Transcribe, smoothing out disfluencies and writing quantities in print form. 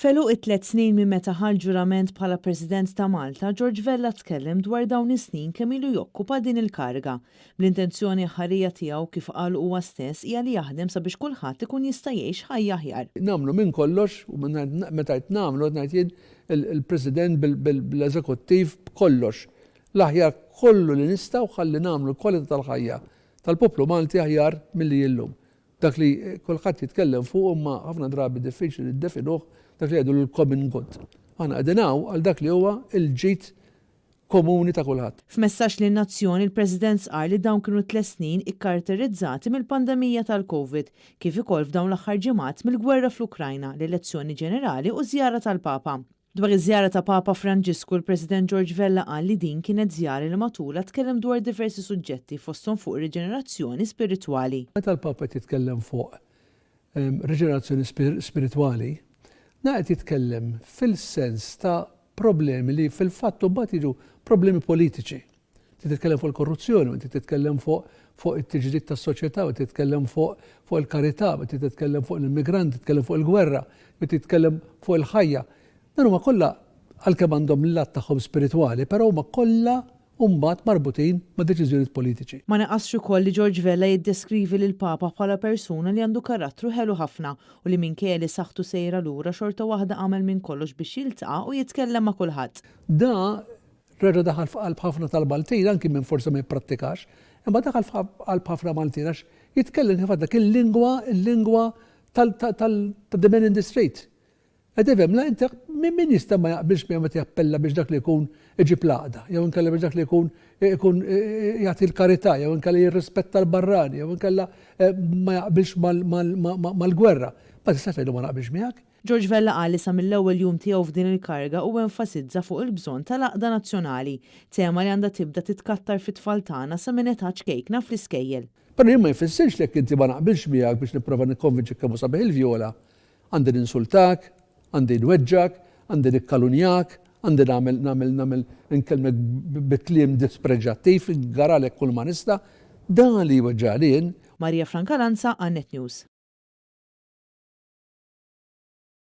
F'għeluq it-tlett snin minn meta ħa l-ġurament bħala President ta' Malta, George Vella tkellem dwar dawn is-snin kemm ilu jokkupa din il-kariga. Bl-intenzjoni aħħarija tiegħu, kif qal huwa stess, hija li jaħdem sabiex kulħadd ikun jista' jgħix ħajja aħjar. Nagħmlu minn kollox, u meta għidt nagħmlu qed ngħid jien il-President bil-Eżekuttiv b'kollox, l-aħjar kollu li nistgħu ħalli nagħmlu l-kwalità tal-ħajja tal-poplu Malti aħjar milli hi llum. Dak li kulħadd jitkellem fuqu imma ħafna drabi diffiċli niddefinuh, dak li jgħidu l-common good. Aħna qegħdin hawn għal dak li huwa l-ġid komuni ta' kulħadd. F'messaġġ lin-nazzjon, il-President stqarr li dawn kienu tlett snin ikkartterizzati mill-pandemija tal-Covid, kif ukoll f'dawn l-aħħar ġimgħat mill-gwerra fl-Ukrajna, l-elezzjoni ġenerali u ż-żjara tal-Papa. Dwar iż-żjara ta' Papa Franġisku, il-President George Vella qal li din kienet żjara li matulha tkellem dwar diversi suġġetti fosthom fuq ir-riġenerazzjoni spiritwali. Meta l-Papa qed jitkellem fuq riġenerazzjoni spiritwali, dan qed jitkellem fil-sens ta' problemi li fil-fatt imbagħad jiġu problemi politiċi. Inti titkellem fuq il-korruzzjoni, inti titkellem fuq fuq it-tiġdid tas-soċjetà, inti titkellem fuq fuq il-karità, inti titkellem fuq l-immigranti, titkellem fuq il-gwerra, inti titkellem fuq il-ħajja. Dan huma kollha għalkemm għandhom l-lat tagħhom spiritwali, però huma kollha mbagħad marbutin ma' deċiżjonijiet politiċi. Ma naqasx ukoll li George Vella jiddeskrivi lill-Papa bħala persuna li għandu karattru ħelu ħafna u li minkejja li saħħtu sejra lura xorta waħda għamel minn kollox biex jiltaqa' u jitkellem ma' kulħadd. Da Reġa' daħal f'qalb ħafna tal-Maltin, anki min forsi ma jipprattikax, imma daħal f'qalb ħafna Maltin għax jitkellem kif dak il-lingwa, il-lingwa tal ta' the man in the street. Qed tifhem, la inti min jista' ma jaqbilx miegħu meta jappella biex dak li jkun iġib l-għaqda, jew inkella biex dak li jkun ikun jagħti l-karità, jew inkella jirrispetta l-barrani, jew inkella ma jaqbilx mal-gwerra. Ma tistax tgħidlu ma naqbilx miegħek. George Vella qal li sa mill-ewwel jum tiegħu f'din il-kariga huwa enfasizza fuq il-bżonn tal-għaqda nazzjonali, tema li għandha tibda titkattar fit-tfal tagħna sa minn età ċkejkna fl-iskejjel. Però jien ma jfissirx li jekk inti ma naqbilx miegħek biex nipprova nikkonvinċik kemm hu sabiħ il-vjola, għandi ninsultak, għandi nweġġgħek, għandi nikkalunjak, għandi nagħmel nagħmel nagħmel inkellmek bi kliem dispreġjattiv, ingaralek kull ma nista'. Dan li jweġġagħli jien. Maria Francalanza għal Net News.